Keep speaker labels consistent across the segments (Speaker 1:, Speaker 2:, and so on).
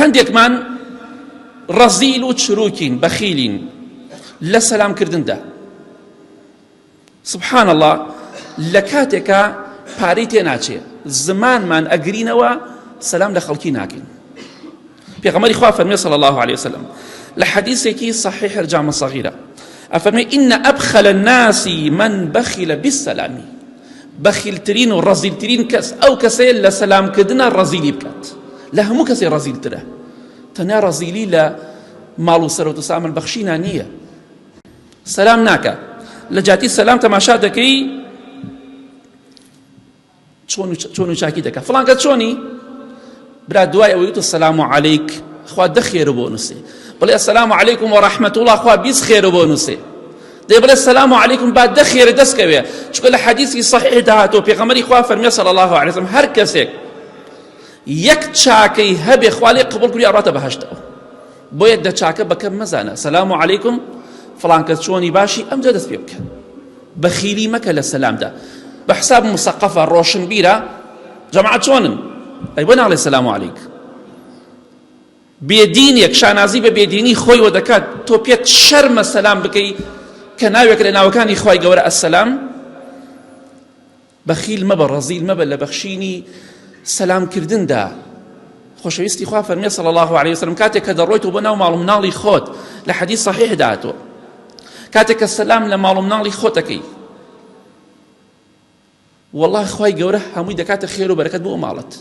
Speaker 1: هەندێکمان ڕەزیل و چروکین بەخیلین لە سەلام کردندا سبحان الله لە کاتێکا پارەی تێ ناچێ زمانمان ئەگرینەوە سەلام لە خەڵکی ناکەین پێغەمبەری خوا فەرمی صلی الله عليه وسلم لە حەدیثێکی صحیح الجامع الصغیرە ئەفەرمی إن أبخل الناس من بخل بالسلام بەخیلترین و ڕەزیلترین کەس ئەو کەسەیە لە سەلامکردنا ڕەزیلی بکات لە هەموو کەسێ ڕەزیلترە تەنیا ڕەزیلی لە ماڵ و سەرۆت و سامن بەخشینا نییە سەلام ناکە لە جاتی سەلام تەماشا دەکەی چۆن چۆن و چاکی دەکە فڵانکە چۆنی برا دوای ئەوەی وتت سلام علیک خوا دە خێرو بۆ نووسێ بڵێ السلام علیکم و رحمة الله خوا 20 خێرو بۆ نووسێ دەی بڵێ سلام علیکم با دە خێرە دەست کەوێ چونکە لە حەدیثی صحیح دا هاتووە پێغەمبەری خوا فەرمیێ صلی الله علیه وسلم هەر کەسێک یەک چاکەی هەبێ خوا لێ قبوڵ کردی ئەڕاتە بەهەشتەوە بۆیە دە چاکە بەکەم مەزانە سلام علیکم فڵانکە چۆنی باشی ئەمجا دەست پێ بکە بەخیلی مەکە لە سەلامدا بە حساب مسەقەفە ڕۆشنبیرە جەماعەت چۆنن ئەی بۆ ناڵێ سەلام علیک بێدینێک شانازی بە بێدینی خۆی وە دەکات تۆ پێت شەرمە سەلام بکەی کە ناوێک لە ناوەکانی خوای گەورە ئەسەلام بەخیل مەبە ڕەزیل مەبە لە بەخشینی سەلام کردندا خۆشەویستی خوا فەرمی صلی الله علیه وسلم کاتێک کە دەڕۆیتەوە بۆ ناو ماڵ و مناڵی خۆت لە حەدیث صحیح داتۆ کاتێک کە سەلام لە ماڵ و مناڵی خۆتەکەی والله خوای گەورە هەمووی دەکاتە خێر و بەرەکەت بۆ ماڵت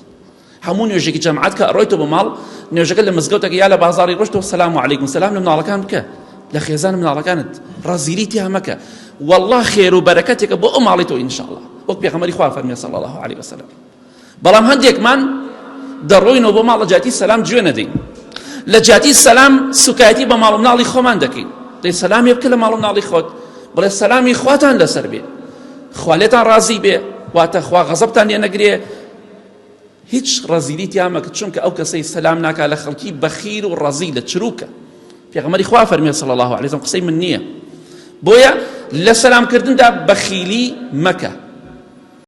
Speaker 1: هەموو نوێژێکی جەماعەت کە ئەڕۆیتەوە بۆ ماڵ نوێژەکە لە مزگەوتەکە یا لە بازاڕی ڕۆشتەوە سەلام عەلەیکم سەلام لە مناڵەکان بکە لە خێزان مناڵەکانت ڕەزیلی تیا مەکە والله خێر و بەرەکەتێکە بۆ ئەو ماڵی تۆ ئینشاءاللە وەک پێغەمبەری خوا فەرمی صلی الله علیه وسلم بەڵام هەندێکمان دەڕۆینەوە بۆ ماڵ لە جیاتی سەلام جوێ نەدەین لە جیاتی سەلام سوکایەتی بە ماڵ و مناڵی خۆمان دەکەین دەی سەلامی بکە لە ماڵ و مناڵی خۆت بڵێ سەلامی خواتان لەسەر بێ خوا لێتان ڕازی بێ واتە خوا غەزەبتان لێ نەگرێ هیچ ڕەزیلی تیا مەکە چونکە ئەو کەسەی سەلام ناکا لە خەڵکی بەخیل و ڕەزیلە چروکە پێغەمبەری خوا فەرمی صلی الله علیه وسلم قسەی من نییە بۆیە لە سەلامکردندا بەخیلی مەکە.